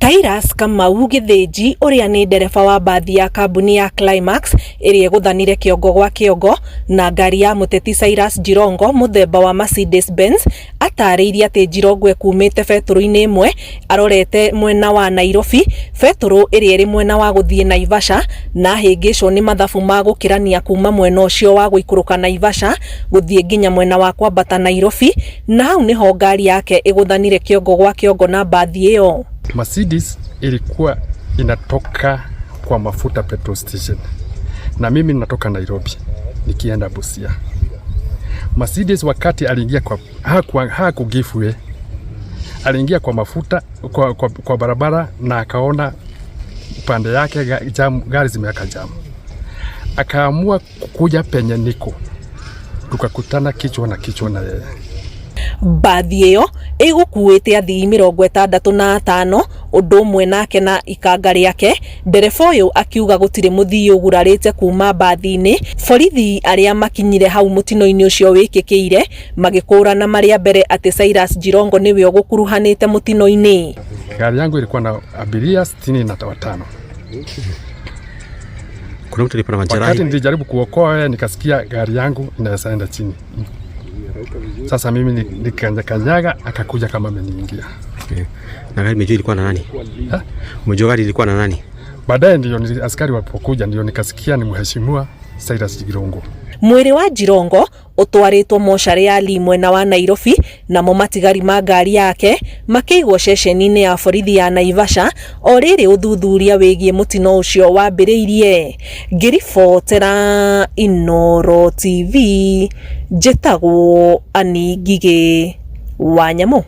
Tirus Kamau Gĩthĩnji ũrĩa nĩ ndereba wa mbathi ya kambuni ya Climax ĩrĩa ĩgũthanire kĩongo gwa kĩongo na ngari ya mũteti Cyrus Jirongo mũthemba wa Mercedes Benz atarĩirie atĩ Jirongo ekumĩte betũrũ-inĩ ĩmwe arorete mwena wa Nairobi betũrũ ĩrĩa ĩrĩ mwena wa gũthiĩ Naivasha na ahĩngĩcwo nĩ mathabu ma gũkĩrania kuma mwena ũcio wa gũikũrũka Naivasha gũthiĩ nginya mwena wa kwambata Nairobi na hau nĩho ngari yake ĩgũthanire kĩongo gwa kĩongo na mbathi ĩyo. Mercedes ilikuwa inatoka kwa mafuta petrol station, na mimi natoka Nairobi nikienda Busia. Mercedes wakati aliingia kwa haku give way, aliingia kwa mafuta kwa barabara na akaona pande yake jam, gari zimeweka jam, akaamua kukuja penye niko, tukakutana kichwa na kichwa na yeye. Mbathi ĩyo ĩgũkuĩte athii 65 ũndũ ũmwe nake na ikanga rĩake. Ndereba ũyũ akiuga gũtirĩ mũthii ũgurarĩte kuma mbathi-inĩ. Borithi arĩa makinyire hau mũtino-inĩ ũcio wĩkĩkĩire magĩkũrana marĩ a mbere atĩ Cyrus Jirongo nĩwe ũgũkuruhanĩte mũtino-inĩ. Gari yangu ilikuwa na abiria 65. Kuna mtu alipata majeraha. Wakati nilijaribu kuokoa yeye, nikasikia gari yangu inaweza enda chini. Sasa mimi nikakanyaga, akakuja kama ameniingia. Na gari umejua ilikuwa na nani? Umejua gari ilikuwa na nani? Baadaye ndio askari walipokuja ndio nikasikia ni mheshimiwa Cyrus Jirongo. Mwĩrĩ wa Jirongo ũtwarĩtwo mocarĩ ya Lee mwena wa Nairobi namo matigari ma ngari yake makĩigwo ceceni-inĩ ya borithi ya Naivasha o rĩrĩ ũthuthuria wĩgiĩ mũtino ũcio wambĩrĩirie. Ngĩribotera Inooro TV njĩtagwo Annie Ngigĩ wa Nyamũ.